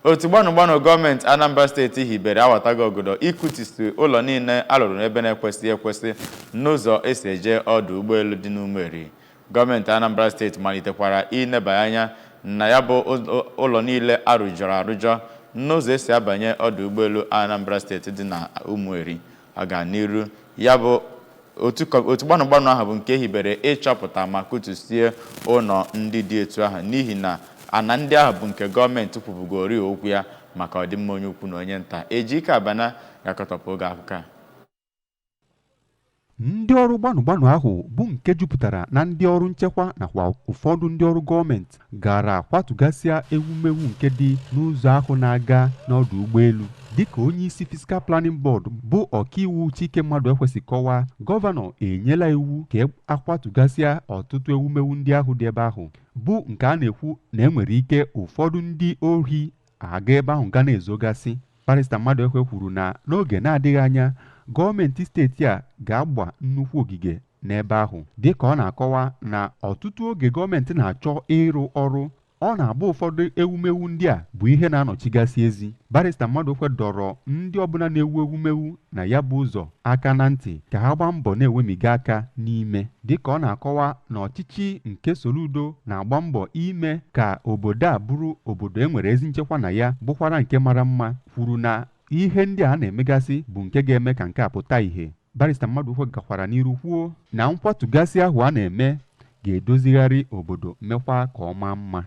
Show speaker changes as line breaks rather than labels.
Otu gbanụgbanụ gọọmenti Anambra Steeti hibere awatago ogodo ikutisi ụlọ niile alụrụ n'ebe na-ekwesịghị ekwesị n'ụzọ esi eje ọdụ ụgbọelu dị n'Ụmụeri. Gọọmenti Anambra Steeti malitekwara inebanye anya na ya bụ ụlọ niile arụjọrọ arụjọ n'ụzọ esi abanye ọdụ ụgbọelu Anambra Steeti dị na Ụmụeri. Ọ ga n'iru ya bụ otu gbanụgbanụ ahụ bụ nke hibere ịchọpụta ma kutusie ụlọ ndị dị etu ahụ, n'ihi na ana ndị ahụ bụ nke gọọmenti kwubugori okwu ya maka ọdịmma onye ukwu na onye nta. Ejike Abana ga-akọtọpụ oge akụkọ a.
Ndị ọrụ gbanụgbanụ ahụ bụ nke jupụtara na ndị ọrụ nchekwa nakwa ụfọdụ ndị ọrụ gọọmenti gara kwatugasịa ewumewu nke dị n'ụzọ ahụ na-aga n'ọdụ ụgbọelu. Dịka onye isi Physical Planning Board bụ ọkaiwu Chike Mmadụ si kọwaa, gọvanọ enyela iwu ka akwatugasịa ọtụtụ ewumewu ndị ahụ dị ebe ahụ, bụ nke a na-ekwu na enwere ike ụfọdụ ndị ohi aga ebe ahụ ga na-ezogasị. Barrister Mmadụekwe kwuru na n'oge na-adịghị anya, gọọmenti steeti a ga-agba nnukwu ogige n'ebe ahụ, dịka ọ na-akọwa na ọtụtụ oge gọọmenti na-achọ ịrụ ọrụ, ọ na-abụ ụfọdụ ewumewu ndị a bụ ihe na-anọchigasị ezi. Barrister Mmadụekwe dọrọ ndị ọbụla na-ewu ewumewu na ya bụ ụzọ aka na ntị ka ha gbaa mbọ na-ewemiga aka n'ime, dịka ọ na-akọwa na ọchịchị nke Soludo na-agba mbọ ime ka obodo a bụrụ obodo e nwere ezi nchekwa na ya bụkwara nke mara mma. Kwuru na ihe ndị a na-emegasị bụ nke ga-eme ka nke a pụta ìhè. Barrister Mmadụekwe gakwara n'iru kwuo na nkwatugasị ahụ a na-eme ga-edozigharị obodo, mekwa ka ọ maa mma.